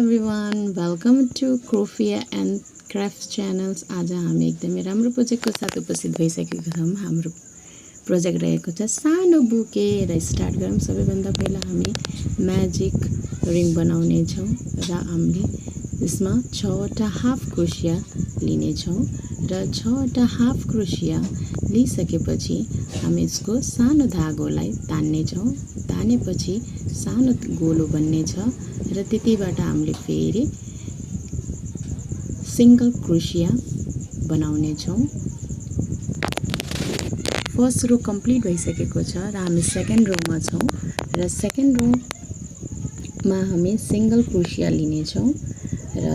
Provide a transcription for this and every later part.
Everyone, welcome to crofia and craft channels. आज हामी एकदमै राम्रो प्रोजेक्टको साथ उपस्थित भइसकेका छौँ। हाम्रो प्रोजेक्ट रहेको छ सानो बुके र स्टार्ट गरौँ। सबैभन्दा पहिला हामी म्याजिक रिङ बनाउने छौँ र हामीले यसमा 6वटा हाफ क्रोसिया लिनेछौँ र 6वटा हाफ क्रोसिया लिइसकेपछि हामी यसको सानो धागोलाई तान्नेछौँ। तानेपछि सानो गोलो बन्नेछ र त्यतिबाट हामीले फेरि सिंगल क्रोसिया बनाउने छौँ। फर्स्ट रो कम्प्लिट भइसकेको छ र हामी सेकेन्ड रोमा छौँ र सेकेन्ड रोमा हामी सिंगल क्रोसिया लिनेछौँ र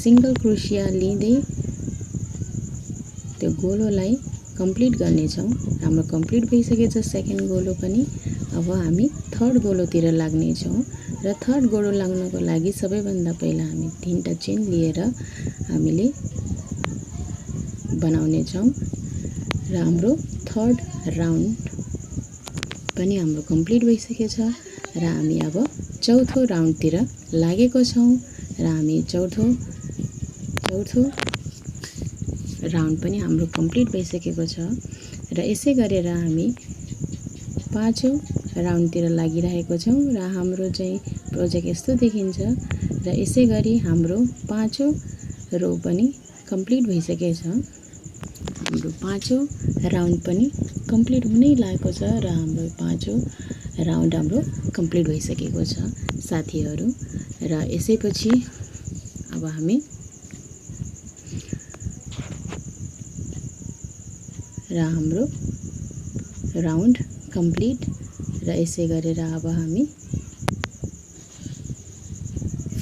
सिंगल क्रोसिया लिँदै त्यो गोलोलाई कम्प्लिट गर्नेछौँ। हाम्रो कम्प्लिट भइसकेछ सेकेन्ड गोलो पनि। अब हामी थर्ड गोलोतिर लाग्नेछौँ र थर्ड गोलो लाग्नको लागि सबैभन्दा पहिला हामी 3टा चेन लिएर हामीले बनाउने छौँ र हाम्रो थर्ड राउन्ड पनि हाम्रो कम्प्लिट भइसकेछ र हामी अब चौथो राउन्डतिर लागेको छौँ र हामी चौथो राउन्ड पनि हाम्रो कम्प्लिट भइसकेको छ र यसै गरेर हामी पाँचौं राउन्डतिर लागिरहेको छौँ र हाम्रो चाहिँ प्रोजेक्ट यस्तो देखिन्छ र यसै गरी हाम्रो पाँचौं रो पनि कम्प्लिट भइसकेछ। हाम्रो पाँचौं राउन्ड पनि कम्प्लिट हुनै लागेको छ र हाम्रो पाँचौं राउन्ड हाम्रो कम्प्लिट भइसकेको छ साथीहरू। र यसैपछि अब हामी हाम्रो राउन्ड कम्प्लिट र यसै गरेर अब हामी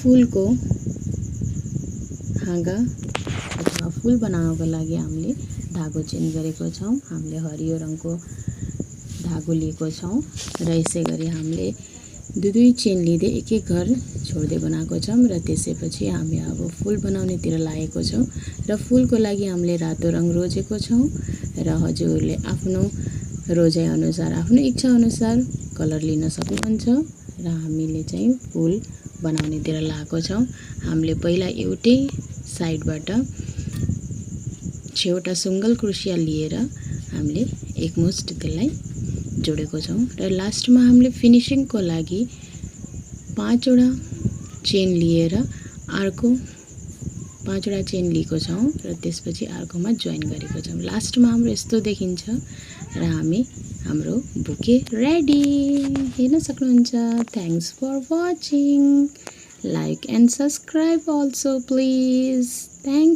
फुलको हाँगा अथवा फुल बनाउनको लागि हामीले धागो चेन्ज गरेको छौँ। हामीले हरियो रङको धागो लिएको छौँ र यसै गरी हामीले दुई चेन लिँदै एक एक घर छोड्दै बनाएको छौँ र त्यसैपछि हामी अब फुल बनाउनेतिर लागेको छौँ र फुलको लागि हामीले रातो रङ रोजेको छौँ र हजुरहरूले आफ्नो रोजाइ अनुसार आफ्नो इच्छा अनुसार कलर लिन सक्नुहुन्छ र हामीले चाहिँ फुल बनाउनेतिर लागेको छौँ। हामीले पहिला एउटै साइडबाट 6वटा सिंगल क्रोसिया लिएर हामीले एकमुष्ट त्यसलाई जोडेको छौँ र लास्टमा हामीले फिनिशिङको लागि 5वटा चेन लिएर अर्को 5वटा चेन लिएको छौँ र त्यसपछि अर्कोमा जोइन गरेको छौँ। लास्टमा हाम्रो यस्तो देखिन्छ र हामी हाम्रो बुके रेडी हेर्न सक्नुहुन्छ। Thanks for watching, like and subscribe also please. Thank